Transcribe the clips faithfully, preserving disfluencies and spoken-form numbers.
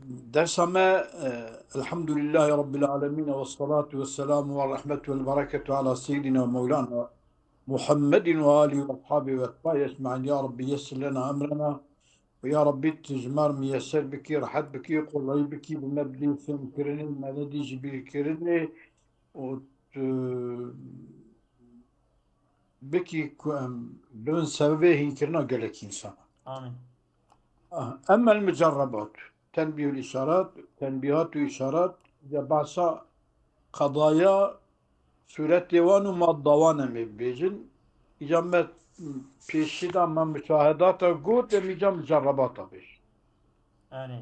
Dersa me, e, Elhamdülillahî Rabbil Alemin ve salatu ve selamu ve rahmetu ve bereketu ala seyyidina Mevlana Muhammedin ve alihi ve ashabihi ve etbahi ecmaîn. Ya Rabbi yessir lena emrena ve ya Rabbi tu ji me re miyeser bikî, rehet bikî, kolayî bikî, bi me bidî fêmkirinê, me nedî ji bîrkirinê û tu bikî ku em bibin sebebê hînkirina gelek însanan. Amîn. Ah, emmel mucerrebat, tenbîhul îşarat, tenbîhat û îşarat, ya behsa qedaya sûretê wan û madda wan em ê bibêjin. Îca me pêşî de me muşahedata got, em îca mucerrebata bêjin. Erê.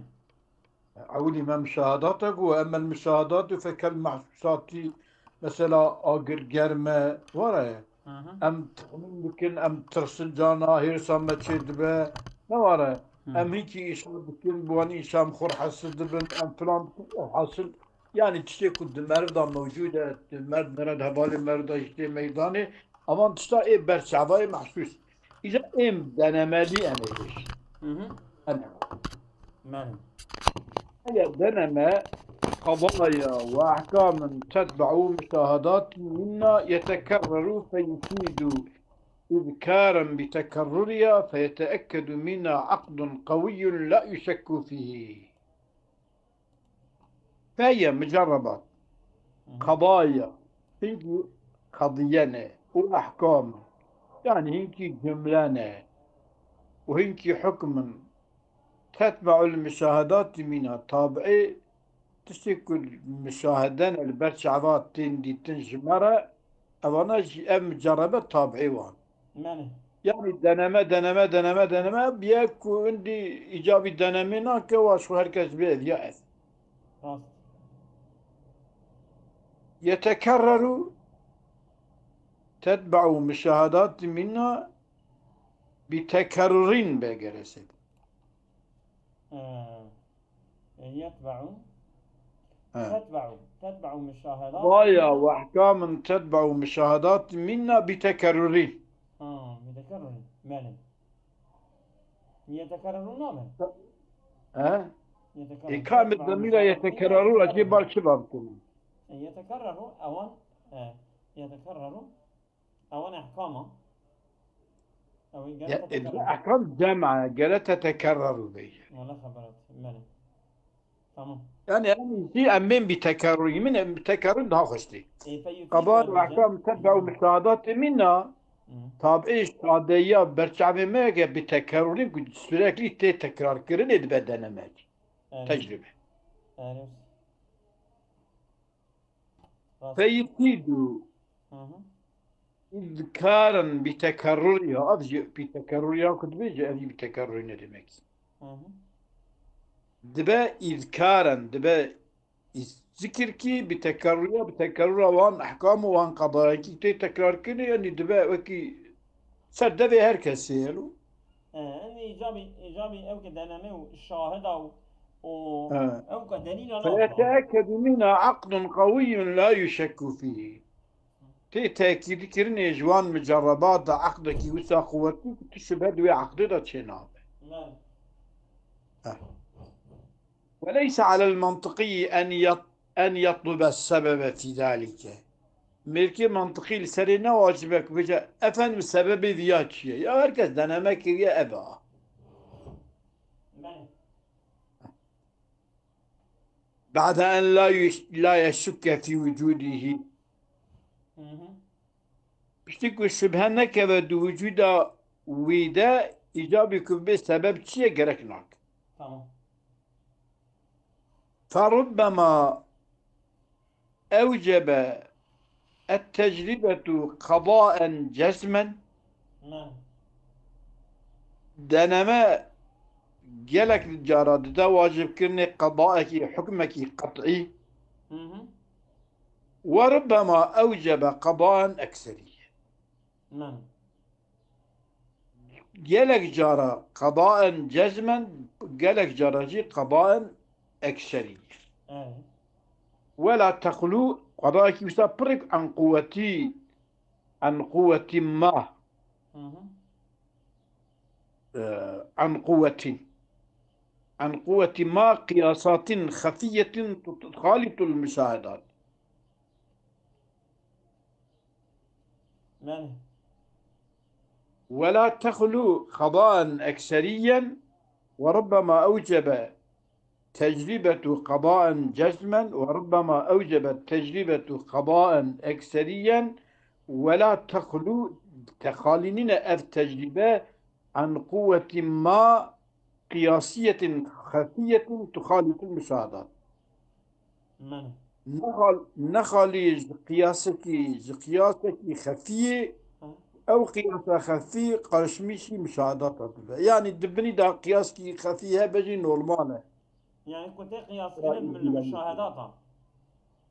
Ewilî me muşahedata got, emmel muşahedatu fekel mehsusatî, mesela agir germ e, were. Hı hı. Em texmîn dikin, em tirsin cana, hêrsa me çê dibe, ne were. Hı. Em hinkî îşa dikin, bi wan îşa em xwe rehesil dibin, em filan dikin, elhasil, yanî tiştê ku di meriv de mewcûd e, di meriv, meriv hevalê meriv de jî tê meydanê, evan tişta ê berçavayê mehsûs. Îca êm denemelî em ê bêjin. Hı hı. Deneme. Mane. Eya deneme qedaya ve ahkamin tetbe'u muşahadat minna yetekerreru feyufidu izkaren bi tekerruriha feyeteekkedu minna aqdun qawiyun la yuşekku fihi. Fe ye mucerrebat. Hı hı. Qedaya, hinkî qediye ne û ehkam, yanî hinkî cumle ne û hinkî hukm in. Tetbe'ul muşahedatî mîna, tabi'ê tiştê ku muşahede ne, li ber çava tên dîtin ji me re, evana jî ev mucerrebe tabi'ê wan. Mane. Yanî deneme, deneme, deneme, deneme, biye ku hindî îcabî denemê nake, wa ji xwe her kes bê ev ya ev. Rast. Yetekerreru tetbe'u muşahadatî minna bi tekerrurin be gerese. Ee, e, yetbe'u. He. Tetbe'u. Tetbe'u muşahadatî. Qedaya ve ahkamin tetbe'u muşahadatî minna bi tekerrurin. Ha, bi tekerrurin. Mane. Yetekerreru nabe? He? Yetekerreru. Îkamê demîra yetekerreru ra jê bar çi bar bikin? E, yetekerreru, ewan, e, yetekerreru, ewan ehkama. Ew ê gere tetekerreru. Ehkam cem e, gere tetekerreru bêje. Wala xeberat, mane. Tamam. Yani, yani, jî em bên bi tekerrurî min, em bi tekerrur daha xweş tê. Qedaya ve ahkam tetbe'u muşahadatî minna, tabi'ê şadeya berçavê me ye bi tekerrurî ku sürekli tê tekrarkirinê dibe denemek. Evet. Tecrübe. Evet. Rast. Feyufidu. Hı hı. İzkaren bi tekerruriha. Ev jî bi tekerruriha ku dibêje, ev jî bi tekerrurî ne demek. Hı hı. Dibe izkaren, dibe iz-, zikir kî bi tekerruriha, bi tekerrura wan ehkam û wan qedayekî tê tekrar kirinê, yanî dibe wekî ser devê her kesê ye lo. He, yani îcabî, îcabî ew ke deneme û şahida û, û He. Ew ke delîla nafa. Feyeteekkedu mîna aqdun qawiyun la yuşekku fîhî. Tê tekîdkirinê ji wan mucerrebat de aqdekî wisa quwetî ku tu şibhe di wê aqdê de çênabe. Mane. Heh. Ve leyse alel mantiqî en yat-, en yatluba sebebe fî zalike. Mêrkê mantiqî li serê ne wacib e ku bêje, efendim, sebebê viya çi ye? Ya her kes deneme kiriye, ev e. Mane. Ba'de en la yuş-, la yeşukke fî wucudîhî. Hı hı. Piştî ku şibhe nekeve di wicûda wî de, îcabî ku bê sebeb çi ye gerek nake. Tamam. Ferubbema ewcebe et-tecrîbetu qedaen cezmen. Ne. Deneme gelek cara dide wacibkirinê qedaekî, hukmekî qet'î. Hı hı. Ve rubbema ewcebe qedaen ekserî. Ne. Gelek cara qedaen cezmen, gelek cara jî qedaen ekserî. Evet. Wela teqlu, qedayekî wisa pirek an quwetî, an quwetî ma. Hı hı. Ee, an quwetin. عن قوة ما قياسات خفية تخالط المشاهدات. Belê. ولا تخلو قضاء أكثريا، وربما أوجب تجربة قضاء جزما، وربما أوجبت تجربة قضاء أكثريا، ولا تخلو، تخالينين التجربة عن قوة ما قياسية خفية تخالط المشاهدات. Belê. Nexal-, nexalî ji qiyasekî, ji qiyasekî xefiyê, ew qiyasa xefî qarşimîşî muşahedata dibe. Yanî di binî de qiyasekî xefî hebe jî normal e. Yani ku tê qiyaskirin li muşahedata.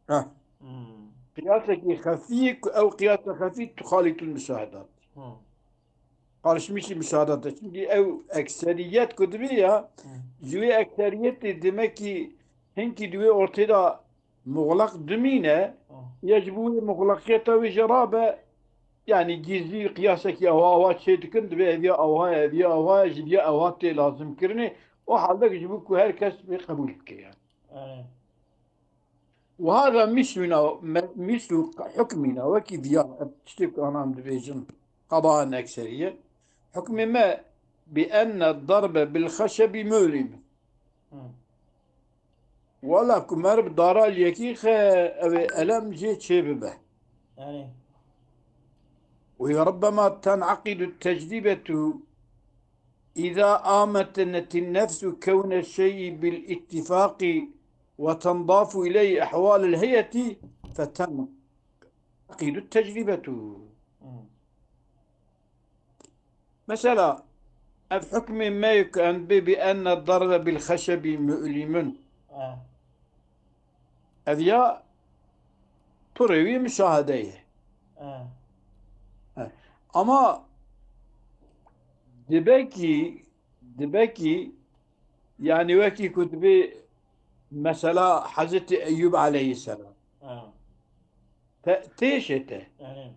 Heh. Hmm. Qiyasekî xefî ku ew qiyasa xefî tuxalîtul muşahedat. Hmm. Qarşimîşî muşahedat e. Çünkü ew ekseriyet ku dibî ya, ji wê ekseriyetê demek ki hinkî di wê ortê de muxlaq dimîne, ya ji bo wê muxlaqiyeta wê jî rabe, yani gizlî qiyasekî ewa ewa çê dikin, dibê ev ya ewa, ev ya ewa, ji ya ewa tê lazim kirinê. O halde ji bo ku her kes wê qebûl bike yani. Evet. وهذا مثلنا، مثل حكمنا، وكي ديار، تشتك أنا عم دبيجن قضاء أكثرية. حكم ما بأن الضرب بالخشب مؤلم. Hmm. ولا كمر بدارا ليكي خ-، أو ألم جي تشي ببه. Yani. وربما تنعقد التجربة إذا آمنت النفس كون الشيء بالاتفاق وتنضاف إليه أحوال الهيئة فتنعقد التجربة. Hmm. Mesela, ev hukmê me yek em bê bi enne darbe bil xeşebî mu'limun. Eh. Ev ya pirê wî muşahede ye. Eh. Ama dibe ki, dibe ki, yani wekî ku dibê mesela Hezretî Eyyûb aleyhisselam. Eh. Te, têşê te. Yani.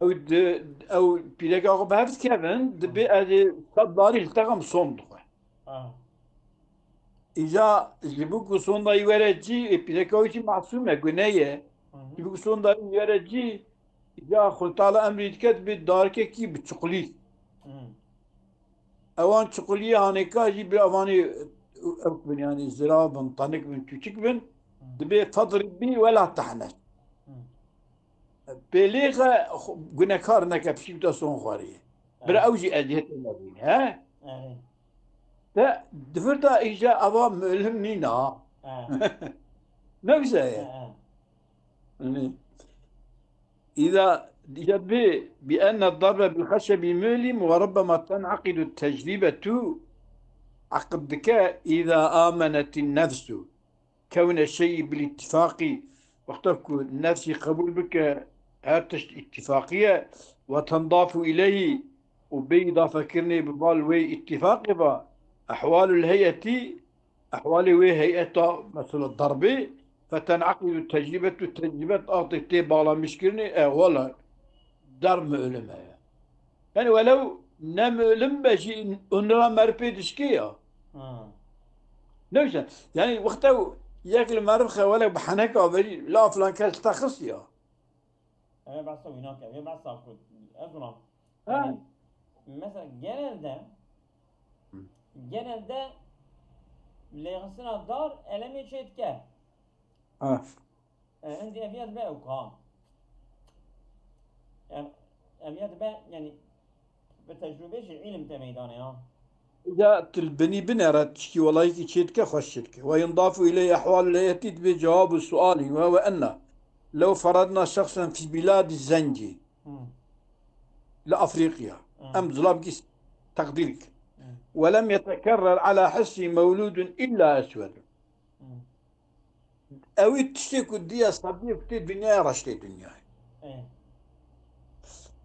Ew di, ew pîreka xwe bi hev dikevin, dibê ez ê sed darî li te xem son dixwe. Ah. Îca ji bo ku sonda wî were cî, ê pîreka wî jî masûm e, gune ye. Hı hı. Ji bo ku sonda wî were cî, îca Xwedê Teala emrî dike dibê darikekî bi çiqulî. Hı. Ewan çiquliyê hanêka jî bi evanê ew bin, yani zira bin, tanik bin, çûçik bin, dibê fedrib bî wela tehnes. Hı. Pêlêxe xu-, gunekar neke, pişik te son xwarî. Bira Evet. Ew jî eziyetê nebîne, he? Evet. Te di vir de îja eva mulim nîna. Evet. Ne güzel ya. Evet. Yani, إذا جد بأن الضرب بالخشب مؤلم وربما تنعقد التجربة عقد dike إذا آمنت النفس كون الشيء بالاتفاق. Wexta ku nefsî qebûl bike her tişt îtîfaqî ye, وتنضاف إليه û bê îdafe kirinê bi bal wê îtîfaqê ve, أحوال الهيئة, ehwalê wê heyeta, mesela darbê, فتنعقد التجربة, tecrîbet atê tê balamiş kirinê, e, wela darb mu'lim e. Yani welew ne mu'lim be jî, hunira meriv pê dişkê ya. Ha. Ne güzel. Yani wexta yek li meriv xe welew bi heneka berî, la filan kes te xist ya. Ev behsa wî nake, ev behsa ku ez ona. Ha. Yani, mesela genelde, genelde lêxistina dar elemê çê dike. Ha. E, hindî ev ya dibe ew ka. Yani, ev ya dibe, yani, bi tecrûbê jî îlim te meydanê ya. Ya tu li binî binêre tişkî welayekî çê dike, xweş çê dike. وينضاف إليه أحوال الهيئة, dibê cewab û sualî, وهو أن لو فرضنا شخصا في بلاد الزنجي, Hı. li Afrîqya. Hı. Em zilamkî teqdîr dikin. Hı. ولم يتكرر على حسه مولود إلا أسود. Hı. Ewî tiştê ku diya sabiyê ku tê dinyayê reş tê dinyayê. Evet.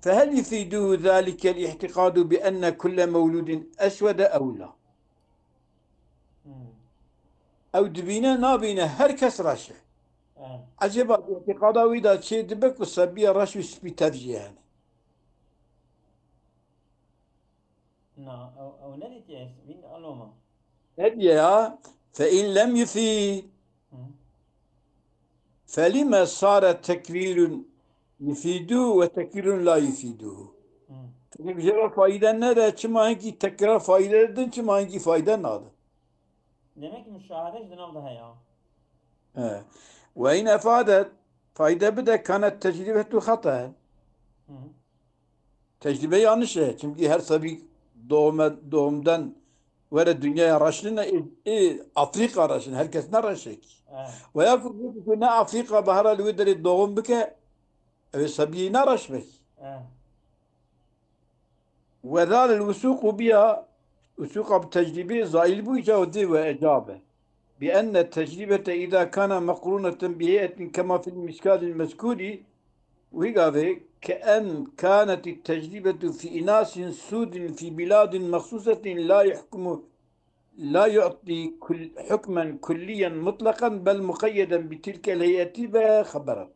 فهل يفيده ذلك الاعتقاد بأن كل مولود أسود أو لا؟ Hı. Ew dibîne nabîne her kes reş e. Evet. Ecêba di îtîqada wî de çê dibe ku sebiya reş û spî tev jî hene? Na, ew, ew nedîtiye ez, vîn aloma. Hediye ya. Fe in lem yufid. Felime sare tekrirun yufidu ve tekrirun la yufidu. Çünkü jera fayda nere, çima hinkî tekrar fayda din, çima hinkî fayda nadin. Demek ki müşahede ji nav de heye. He. Ve in efadet, fayda bide, kanet tecrübetu hata. Tecrübe yanlış e. Çünkü her sabî doğume, doğumdan were dünyaya raştine, e, e, Afrika raştine, herkes ne raşek. Evet. Veya ku, ku ne Afrika bahara li wê derê doğum bike, ev sabî ne raş bek. Evet. Ve zalil wusuqu biha, wusuqa bi tecrübe zail bû, îca dê ve ecabe. بأن التجربة إذا كان مقرونة بهيئة كما في المثال المذكور، وهي كأن كانت التجربة في إناث سود في بلاد مخصوصة لا يحكم، لا يعطي كل، حكما كليا مطلقا، بل مقيدا بتلك الهيئة، خبرت.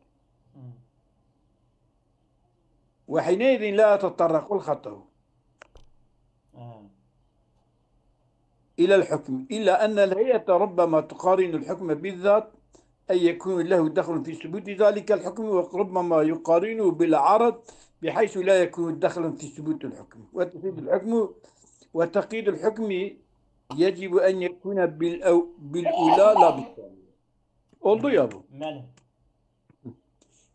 وحينئذ لا يتطرق الخطأ إلى الحكم، إلا أن الهيئة ربما تقارن الحكم بالذات، أي يكون له دخل في ثبوت ذلك الحكم، وربما يقارنه بالعرض بحيث لا يكون دخلا في ثبوت الحكم، وتفيد الحكم، وتقييد الحكم يجب أن يكون بالأو-، بالأولى لا بالثانية. Oldu ya bu. Belê.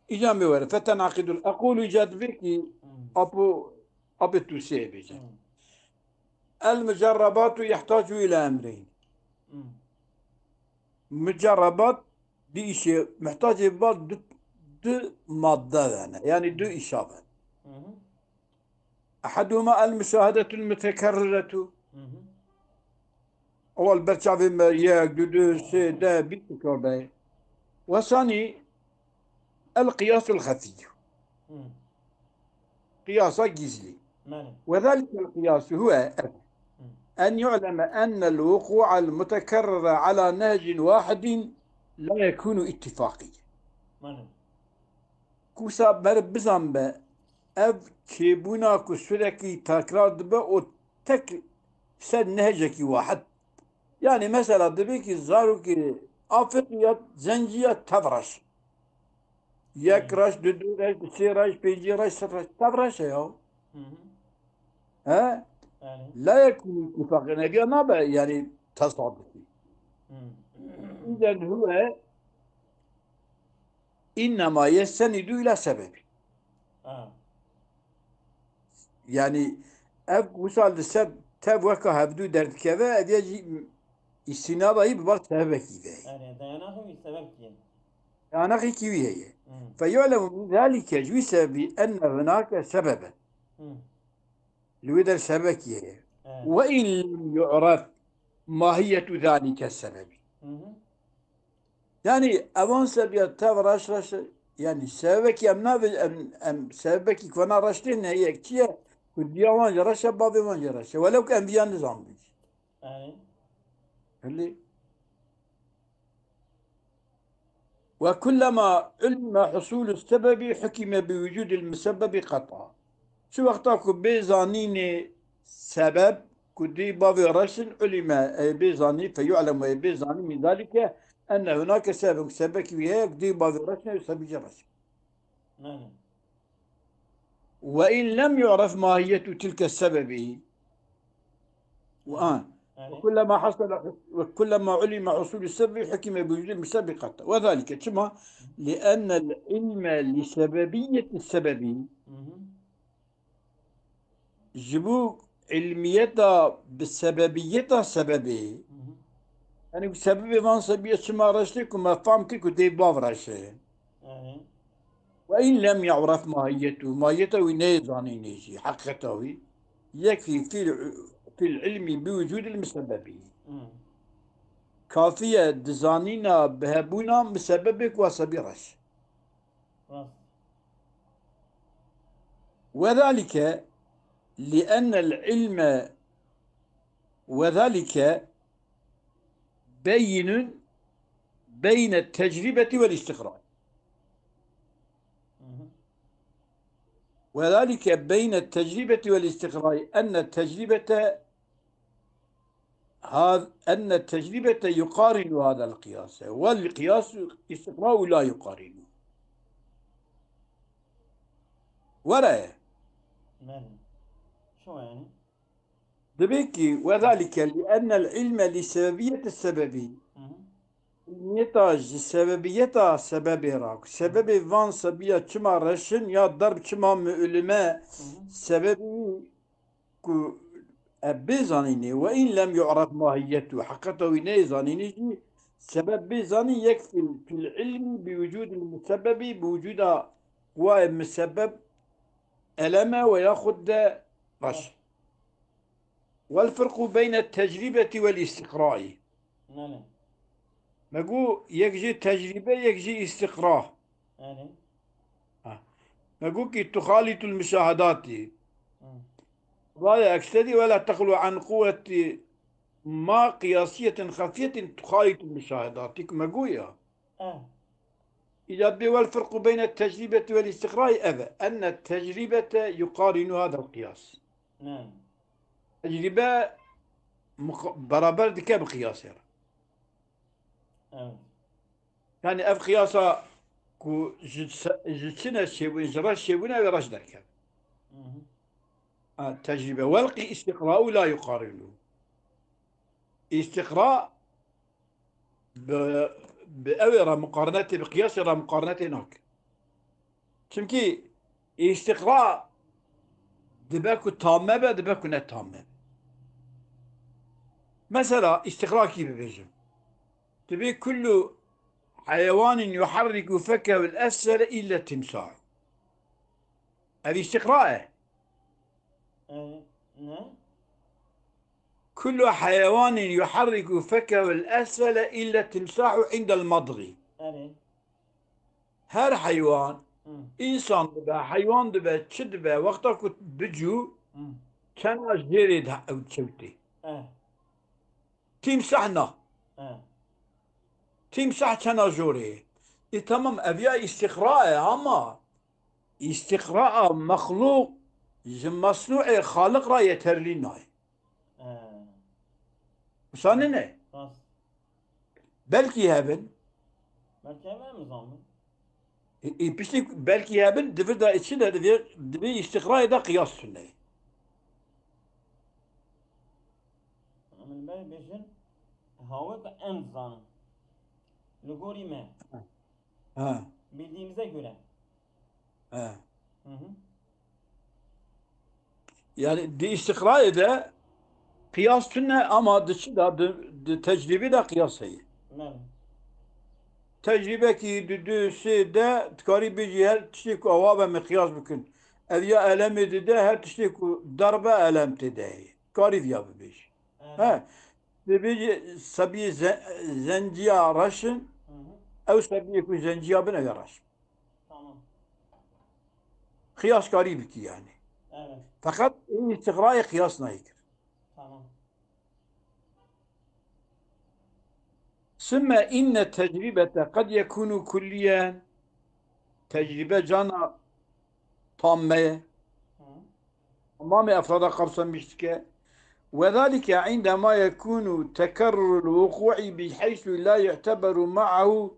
Îca me were. Fetenaqidul. Ekulu, îca divê ki apo, apê tu sê bêje. El mucerrebatu yehtacu ila emreyn. Mucerrebat di îşê muhtacê ba du, du madde vene. Yani du îşa vene. Ehaduhuma el müşahedetul mutekerriretu. Ew li ber çavê me yek, du, du, sê, deh, bîst tekrar be. Ve sanî el qiyasul xefî. Qiyasa gizlî. Ve zalikel qiyasu huve en yu'leme ennel vuku'al mutekerrire ala nehcin wahidin la yekunu ittifaqî. Kusa meriv bizan be, ev çêbûna ku sürekî tekrar dibe û tek ser nehcekî wahid. Yani mesela dibe ki zarokê Afriqiya, Zenciya tev reş. Yek reş, du, du reş, du sê reş, pêncî reş, sed reş. Tev reş e ya. He? La yekûnû ittifaqî, neviya nabe yani tesadufî. Îzen huve Înnema yestenidu ila sebebi. Ha. Yani ev wisa li ser tev weka hevdû derdikeve, ev ya jî îstînada yî bi bar sebebekî ve. Yani dayanaxê wî sebebekî ye. Dayanaxekî wî heye. Hı. Feyu'lemu min zalike, ji wî sebebî enne hunake sebeben. Hı. Li wê der sebebekî heye. Evet. Ve in lem yu'ref mahiyetu zalike sebebi. Hı hı. Yani evan sebebiya tev reş reş e. Yani sebebekî em navê, em, em sebebekî ku na reş tê ne yek çi ye? Ku diya wan jî reş e, bavê wan jî reş e. Welew ku em viya nizanbin jî. Aynen. Hillî. Ve kullema ulime husulü sebebi hukime bi vücudil musebbebi qat'a. Çi wexta ku bê zanînê sebeb, ku dê bavê reşin, ulime, ê bê zanî, fe yu'lemu, ê bê zanî, min zalike, enne hunake sebebun, sebekî wî heye, ku dê bavê reşin, ê sebî jî reşin. Aynen. Ve in lem yu'ref mahiyetu tilke sebebi. Ve an. Aynen. Ve kullema hasala, ve kullema ulime husulü sebebi hukime bi vücudil musebbi qat'a. Ve zalike, çima? Li ennel ilme li sebebiyeti sebebi. Hı hı. Ji bo ilmiyeta bi sebebiyeta sebebê. Hı hı. Yani sebebê van sebebiyê çima reş tê ku me fam kir ku dê bav reş e. Hı hı. Ve in lem yu'ref mahiyetu, mahiyeta wî neyê zanînê jî, heqîqeta wî. Yekfî fil, fil ilmi bi vücudil musebbebi. Hı. Kafî ye di zanîna bi hebûna musebebê ku wa sebî reş. Rast. Ve zalike li ennel ilme ve zalike beyinun beyne tecribeti vel istiqra. Hı hı. Ve zalike beyne tecribeti vel istiqra enne tecribete هذا أن التجربة يقارن هذا القياس، والقياس استقراء لا يقارن. Were. Belê. Çawa yani? Demek ki وذلك لأن العلم لسببية السبب. Hı hı. Îlmiyeta ji sebebiyeta sebebê ra, ku sebebê van sebiya çima reşin ya derb çima mu'lime, Hı hı. Sebebî ku ev bê zanînê, وإن لم يعرف ماهيته، heqeta wî neyê zanînê jî, sebeb bê zanîn يكفي في العلم بوجود المسبب، bi wicûda wayê misebeb eleme we yaxud de reş. والفرق بين التجربة والاستقراء. Belê. Me got yek jê tecrîbe, yek jî îstiqra. Belê. Ha. Me got ki تخالط المشاهدات. Hı. Raya ekserî ولا تخلو عن قوة ما قياسية خفية تخالط المشاهدات. Ku me got ya. Eh. Îca bê والفرق بين التجربة والاستقراء ev e. أن التجربة يقارن هذا القياس. Ne. Tecrîbe muq-, beraber dike bi qiyasê re. Evet. Yani ev qiyasa ku ji se-, ji çi ne çêbûn, ji reş çêbûn, ev ê reş derkeve. Hı hı. Ha, tecrîbe. والقي استقراء لا يقارن. Îstiqra bi, bi ew ê re muqarenetê, bi qiyasê re muqarenetê nake. Çimkî îstiqra dibe ku tamme be, dibe ku ne tamme be. Mesela îstiqra kî bibêjim? Dibê كل حيوان يحرك فكه الأسفل إلا التمساح. Ev îstiqra e. E, ne? كل حيوان يحرك فكه الأسفل إلا التمساح عند المضغ. Erê. Her heywan, Hı. Însan dibe, heywan dibe, çi dibe, wexta ku bicû, Hı. Çena jêrê de ew çewtê. Eh. Tîmsah na. Eh. Tîmsah çena jorê. E, tamam, ev ya îstiqra e, ama îstiqraa mexlûq ji mesnûê Xaliq re yeterlî nayê. He. Wisa nîne? Rast. Belkî hebin. Belkî hebin, em nizanin. E, e, piştî belkî hebin, di vir de çi de divê, divê îstiqrayê de qiyas tune. Em li ber bêjin, hawê ku em dizanin. Li gorî me. Ha. Bildiğimize göre. He. Hı hı. Yani di îstiqrayê de qiyas tune ama di çi de, di, di tecrîbê de qiyas heye. Belê. Tecrîbekî di du sê de dikarî bêjî her tiştê ku ewa be me qiyas bikin. Ev ya elemê dide her tiştê ku derbe elem tê de heye. Karî viya bibêjî. He. He. Dibêjî sebiyê ze-, zenciya reşin, Hı hı. Ew sebiyê ku zenciya bin ew ya reş. Tamam. Qiyaskarî bikî yani. Evet. Feqet îstiqrayê qiyas nayê kir. Tamam. ثم إن التجربة قد يكون كليا. Tecrîbe cana tamme ye. Hı. Tamamê efrada qapsamiş dike. وذلك عندما يكون تكرر الوقوع بحيث لا يعتبر معه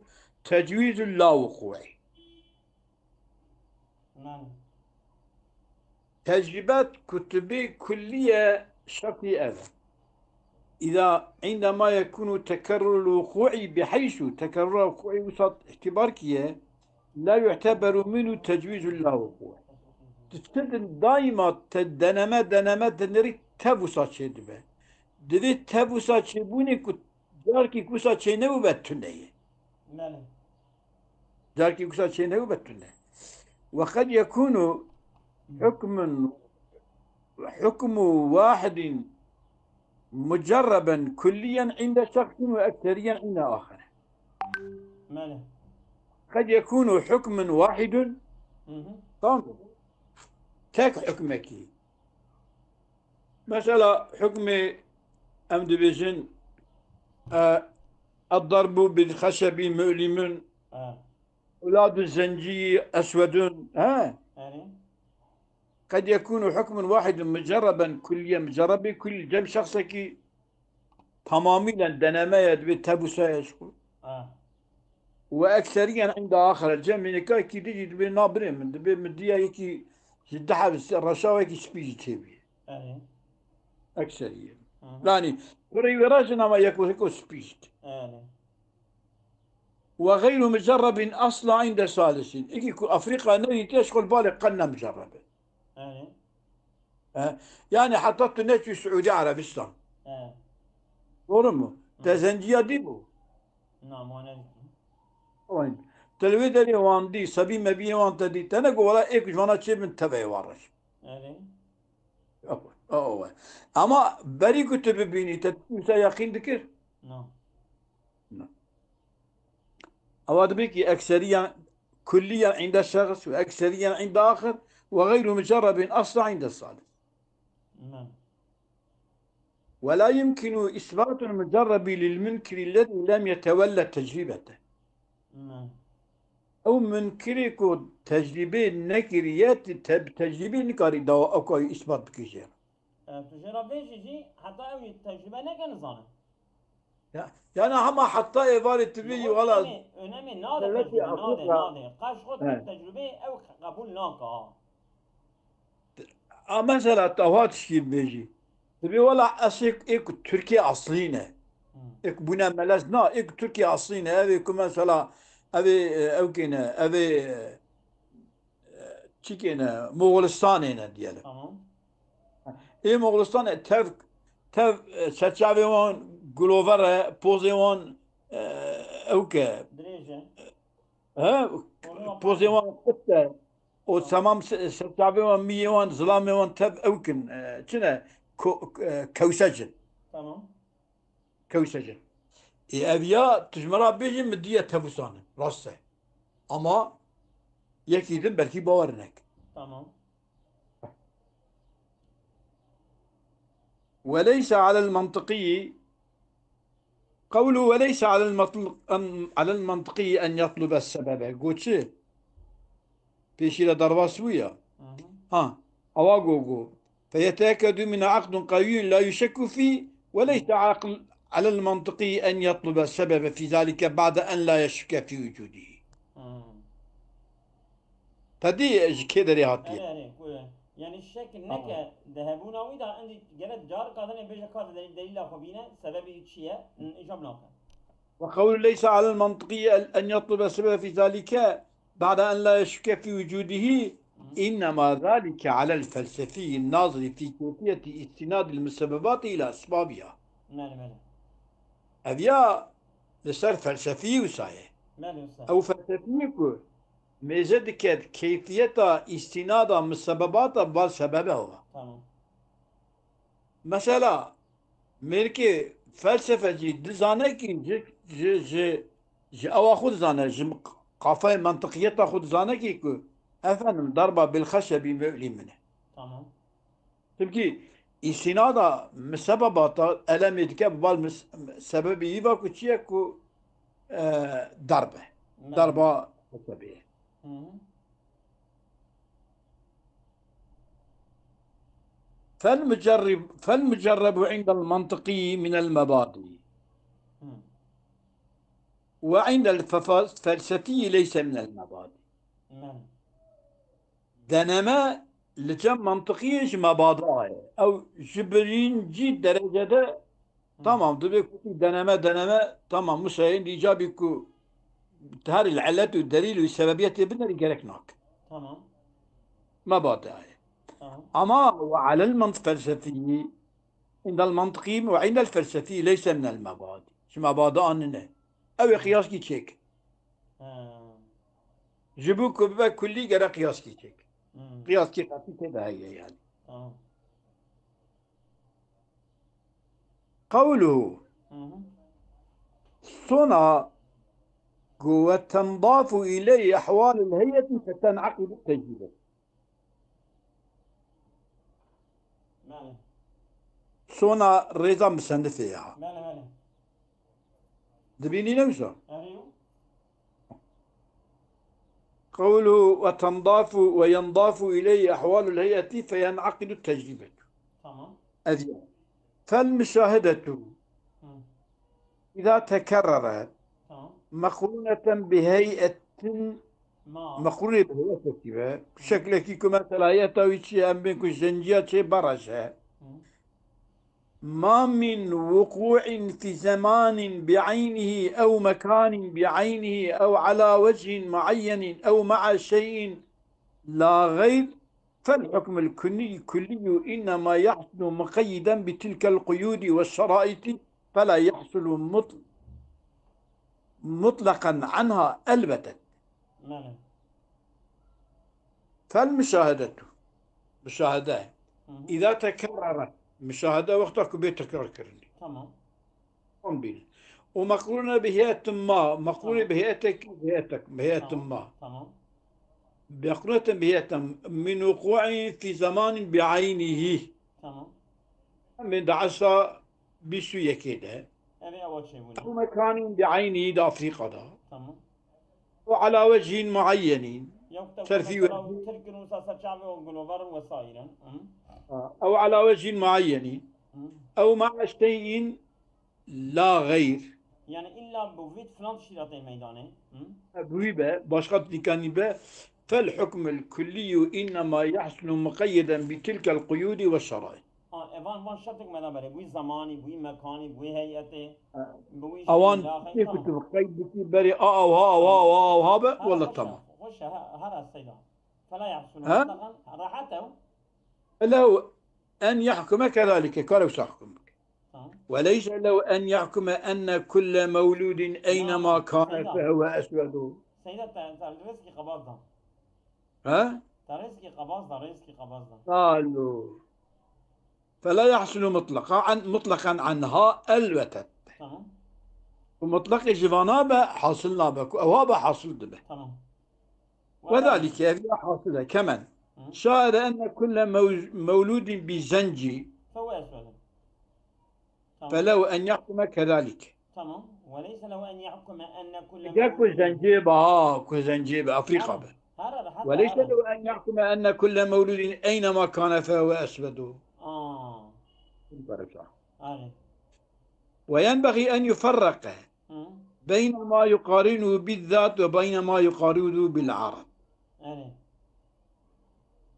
تجويز اللا وقوع. Belê. Tecrîbe kutubê kulliye şertî ev e. إذا عندما يكون تكرر الوقوع بحيث تكرر الوقوع wisa îtîbar kiye, لا يعتبر منه تجويز اللا وقوع. Di çi din daîma te deneme deneme dinirî tev wisa çêdibe. Divê tev wisa çêbûnê ku carkî wisa çênebûbe tune ye. Belê. Carkî wisa çênebûbe tune. وقد يكون حكم، حكم واحد مجربا كليا عند شخص وأكثريا عند آخر. Belê. قد يكون حكم واحد. Hı hı. Tamam. Tek hukmekî. Mesela hukmê em dibêjin, e, الضرب بالخشب مؤلم. Ha. أولاد الزنجي أسود. Ha. Erê. قد يكون حكم واحد مجربا كليا، مجربê kulî cem şexsekî tamamîlen denemeye dibê tebûsaya ji xwe. Ha. Ve ekseriyen inda axire. Cem mînikayekî dî jî dibê na birê min. Dibê min diya yekî ji deh ev reşawekî spî jî têbî. Erê. Ekseriyen. Hı hı. Yani kurê wê re jin ama yek yeko spî jî. Erê. Ve gayru mucerrebin asla inde salisin. Iki ku Afrika nedîtiye şkol balê qen ne mucerrebe. Erê. E, yani hatta tu neçû Suudi Arabistan. Erê. Doğru mu? Te zenciya dî bû. Na, ma nedîtî. Oyn. Te li wê derê wan dî, sebî mebiyê wan te dî. Te ne got wela êk ji wana çê bin teveyê wan reş. Erê. Awe. Ama berî ku tu bibînî, te tişta yaqîn dikir. Na. Ewa dibê ki ekseriyen kulliyen inde şexs ve ekseriyen inde axir ve gayru mucerrebin asla inde salis. Na. ولا يمكن إثبات المجرب للمنكر الذي لم يتولى تجربته. Na. Ew munkirê ku tecrîbê nekiriye, te-, tecrîbê nikarî dawa ew kayî îsbat bikî jê re. E, tu jê re vêjî jî heta ew yê tecrûbe neke nizane. Ya, yani hema heta êvarê tu bêjî wala Önemê, önemê nade Devletê tecrûbe, nade, Afrika- nade. Qeş xwe Evet. tecrûbeyê ew qebûl nake ha. A mesela te ha tişkî bêjî. Tu bê wala ez êk, êk Tirkiye aslî ne. Hı. Êk bûne melez na, êk Tirkiye aslî ne. Ev ê ku mesela ev ê, e, ew kêne, ev ê, e, çi kêne, Moxolistanê ne diyelim. Tamam. Ê Moxolistanê tev, tev, e, serçavê wan gulover e, pozê wan, e, ew ke, Dirêj e. he, pozê wan kurt e. O tamam se-, serçavê wan, miyê wan, zilamê wan tev ew kin, e, çi ne, ko-, e, kewsec in. Tamam. Kewsec in. Ê ev ya tu ji me re bêjî min diye tevûsan in. Rast e. Ama yekî din belkî bawer neke. Tamam. وليس على المنطقي قوله وليس على المطل-، أن، على المنطقي أن يطلب السبب. Got çi? Pêşî re derbas bû ya. Hı hı. Ha, ewa got, got. فيتأكد منه عقد قوي لا يشك فيه وليس عقل على المنطقي أن يطلب السبب في ذلك بعد أن لا يشك في وجوده. Hı. Te dî ji kê derê hatiye? Erê, erê, ku, yani şek neke di hebûna wî de, endî gerek carika dinê bêje ka delî-, delîla xwe bîne, sebebî çi ye? Îca binake. وقول ليس على المنطقي أن يطلب السبب في ذلك بعد أن لا يشك في وجوده، إنما ذلك على الفلسفي الناظر في كيفية استناد المسببات إلى أسبابها. Belê, belê. Ev ya li ser felsefî wisa ye. Belê, usta. Ew felsefî ku mêze dike keyfiyeta îstînada misebebata bal sebebe wa. Tamam. Mesela mêrikê felsefecî dizane ki ji, ji, ji, ji ewa xwe dizane, ji qafayê mentiqiyeta xwe dizane ki ku efendim darba bilxeşebî mu'lî min e. Tamam. Çimkî îstînada misebebata elemê dike bi bal mis-, sebebî yî va ku çi ye ku, e, darb e. Belê. Darba sebebî ye. Hı hı. فالمجرب، فالمجرب عند المنطقي من المبادئ. Hı. وعند الف-، الفلسفي ليس من المبادئ. Belê. Deneme li cem mantiqiyê ji mebada ye. Ew ji birincî derecede tamam, dibê ku tu deneme, deneme, tamam, wisa êndî îcabî ku her il illet û delîl û sebebiyetê binerî gerek nake. Tamam. Mebada ye. Tamam. Ama ve alel mant-, felsefî, indel mantiqî ve indel felsefî leyse minel mebadi. Ji mebada nine. Ew ê qiyaskî çêk. Ha. Ji bo ku bibe kullî gerek qiyaskî çêk. Hmm. Qiyaskî qetî tê de heye yani. Tamam. Qewluhu. Hı hı. Sona ku ve tendafu ileyhi ehwalul heyeti feten'aqidu tecrübe. Belê. Sona rêza misennifê ya. Belê, belê. Dibînî ne wisa? Erê yo. Qewluhu ve tendafu ve yendafu ileyhi ehwalul heyeti feyen'aqidu tecrübetu. Tamam. Ev ya. Fel müşahedetu. Hı. إذا تكررت Tamam. مقرونة بهيئة Ma. مقرونة بهيئتك be. Şeklekî ku mesela heyeta wî çi ye, em bên ku zenciya çê bereş e. Hı. ما من وقوع في زمان بعينه أو مكان بعينه أو على وجه معين أو مع شيء لا غير، فالحكم الكلي كلي إنما يحصل مقيدا بتلك القيود والشرائط، فلا يحصل مطل-، مطلقا عنها البتة. Belê. فالمشاهدة، مشاهدة، Hı hı. إذا تكررت، مشاهدة وقتا ku bê tekrar kirinê. Tamam. Tam bîne. ومقرونة بهيئة ما، مقرونة Tamam. بهيئتك، بهيئتك، بهيئة Tamam. ما. Tamam. مقرونة بهيئة من وقوع في زمان بعينه. Tamam. Min di esa bîst û yekê de. Ev ê ewa çêbûne. أو مكان بعينه، di Afrîka de. Tamam. أو على وجه معين. Yok da Serfî mesela wecihî. Tirk in wisa ser çavê û gulover in wesa îrin. Hı? أو على وجه معين. Hı? أو مع شيء لا غير. Yani illa bi vî filan tiştî re tê meydanê. Hı? Bi wî be, başka tiştîkanî be. فالحكم الكلي إنما يحصل مقيدا بتلك القيود والشرائط. Ha, evan van şertek me da berê. Bi wî zemanî, bi wî mekanî, bi wî heyetê, bi wî Awan şî, laxê, tiştê ku tamam. tu qeyd bikî berê a, a, ha, a, wa, a, wa, a, ha be, Her wala xweş e, tamam. Xweş e, her, her e seyda. Fela yahsulu Ha? mutlaqan, rehet e. لو أن يحكم كذلك، kare wisa hukm bike. Tamam. وليس لو أن يحكم أن كل مولود أينما Tamam, كان seyda. فهو أسود. Seyda te, te rêzkî qebaz da. Ha? Te rêzkî qebaz da, rêzkî qebaz da. قالوا فلا يحصل مطلقا عن، مطلقا عنها البتة. Tamam. Ku mutlaqê ji vana be, hasil nabe. Ku ewa be, hasil dibe. Tamam. وذلك، ev ya hasil e. كمن Hı. شاهد أن كل مو-، مولود بزنجي Fehuve eswedun. Tamam. فله أن يحكم كذلك. Tamam. Ve leyse lehu en yahkume enne kulle Gel ku zencê be, ha, ku zencê be, Afrîka be. Her, her, her, وليس له أن يحكم أن كل مولود أينما كان فهو أسود. Aa. Arê. وينبغي أن يفرق Hı. بين ما يقارنه بالذات وبين ما يقارنه بالعرض. Arê.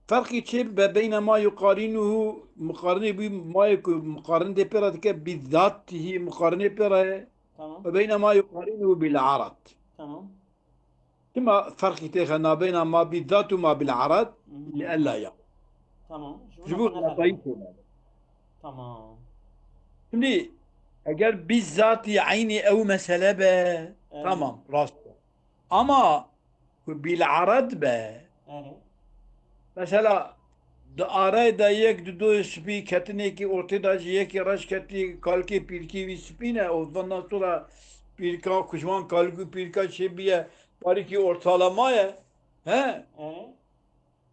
Ferqî çê bibe بين ما يقارنه، muqarinê bî mayê ku muqarin dê pê re dike, بذاته muqarinê pê re ye. Tamam. وبين ما يقارنه بالعرض. Tamam. Çima ferqî têxe nabeyna ma بذات û ma بالعرض؟ Hı hı. لئلا يغلط. Tamam. Ji bo xeletayî têne. Tamam. Şimdi eger بذاتî eynî ew mesele be, Evet. Tamam, rast e. Ama ku بالعرض be, Yani. Mesela, di arayê de yek di doyê spî ketinekî ortê de ji yekî reş ketî, kalkê pîrkî wî spî ne û ondan sonra pîrka, ku ji wan kalk û pîrka çêbûye, parîkî ortalama ye. He? Yani.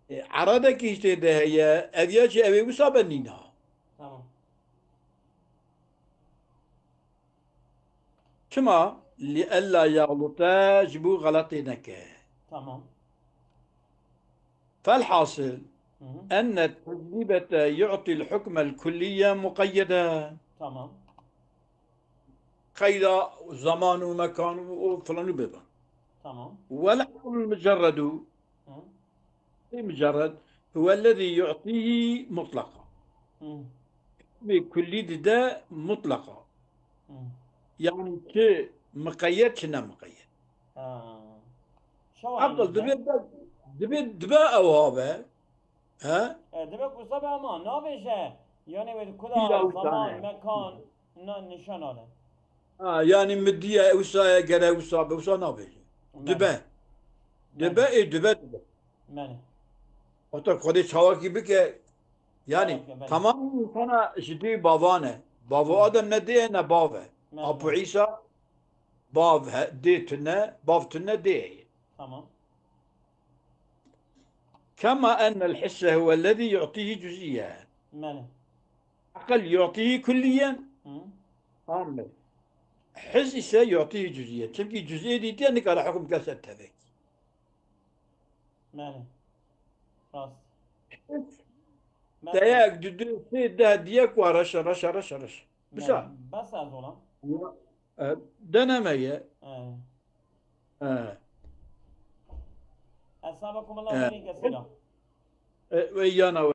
E, eradekî ji tê de heye, ev ya jî ew ê wisa be nîna. Tamam. Çima? لئلا يغلط, ji bo xeletê neke. Tamam. فالحاصل Hı hı. أن التجربة يعطي الحكم الكلي مقيدا. Tamam. Qeyda zaman û mekan û, û filan û bêvan. Tamam. والعقل المجرد, Hı. المجرد هو الذي يعطيه مطلقا. Hı. Hukmê kullî dide mutlaqa. Hı. Yani çi miqeyyed, çi ne miqeyyed. Ha. Şewa Aqil yani dibe, dibe, dibe ew ha be. He? E, dibe ku sebe ama nabêje. Yani wê kuda Bila zaman, tane. Mekan, na nişan ale. Ha, yani midiye, ewsa ye, gere ewsa be, ewsa nabêje. Belê. Dibe. Dibe, ê dibe, dibe. Belê. Hatta Xwedê çawakî bike. Yani Belê, belê. Tamam, insana ji dê bavan e. Bavo Adem ne dê ye, ne bav e. Belê. Apo Îsa bav he, dê tune, bav tune dê ye. Tamam. كما أن الحس هو الذي يعطيه جزئيا. Belê. Aqil يعطيه كليا. Hı. Tamam mı? His ise يعطيه جزئيا. Çünkü cüz'ê dîtiye nikare hukm kese tevek. Belê. Rast. Te yek, du, du, sê, deh diye ku reşe, reşe, reşe, reşe. Bisa. Belê. Bes ez olam. Ya, E, deneme ye. He. E, Esnafekum Allah Evet. hayran kesira. e, ve yana